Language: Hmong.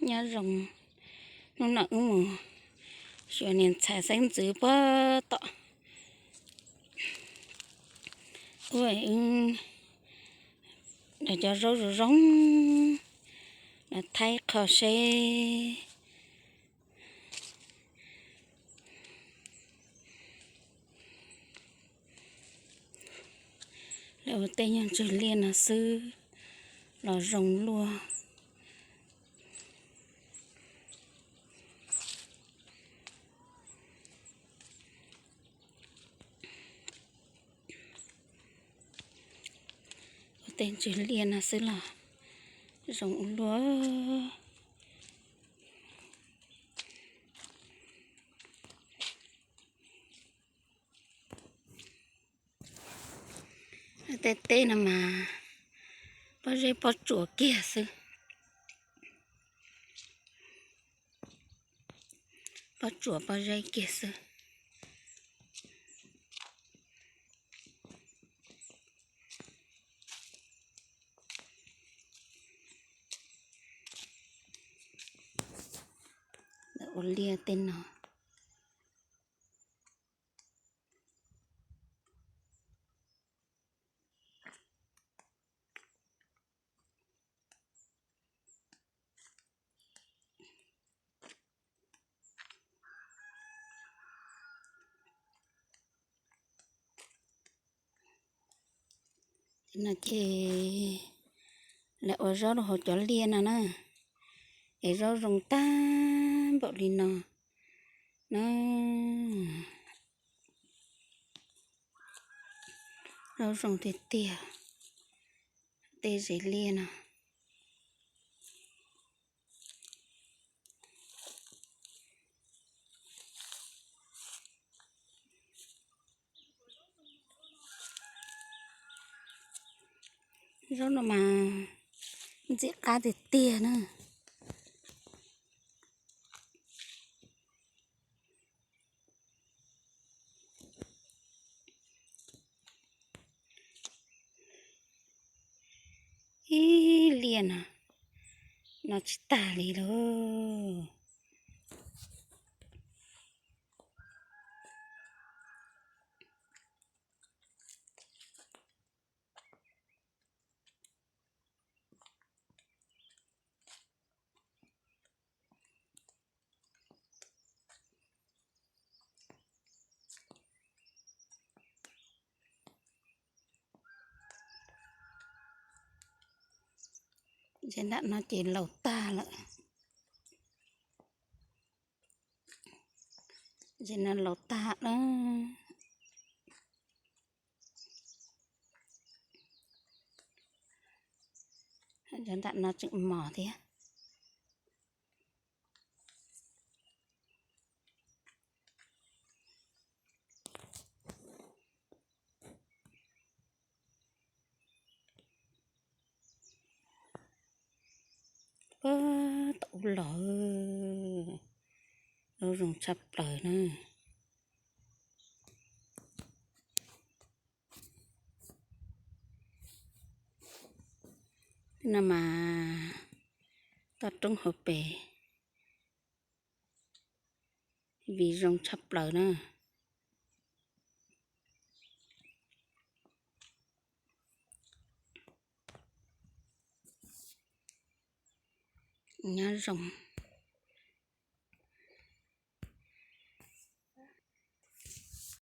Nyob zoo, hnub no wb mus xyuas niam ntxhais xeeb ntxwv puag tom ub, cov zaub zoo zoo, los thaij qho seb. Lawv ua tej nyuag ntswg liaj no xwb los zoo luaj. Ua tej ntswg liaj no xwb los zoo ua luaj. Tej teb no mas pob zeb pob tsuas kiag xwb. Pob tsuas pob zeb kiag xwb. Ua liaj tej no. No ces lawv ua zaub rau hauv cov liaj no na, es zaub zoo tag npaum li no na. Zaub zoo tiag tiag, tej zes liaj no. Zaub no mas ntxim qab tiag tiag na. Ib liaj no, no tsis tag li lauj. Ces nram no ces laus tag lawm. Ces no laus tag lawm. Cov nram no tseem mos thiab. Puag tom ub los, zaub zoo tshaj plaws na. No mas toj roob hauv pes vim zoo tshaj plaws na. Nyob zoo.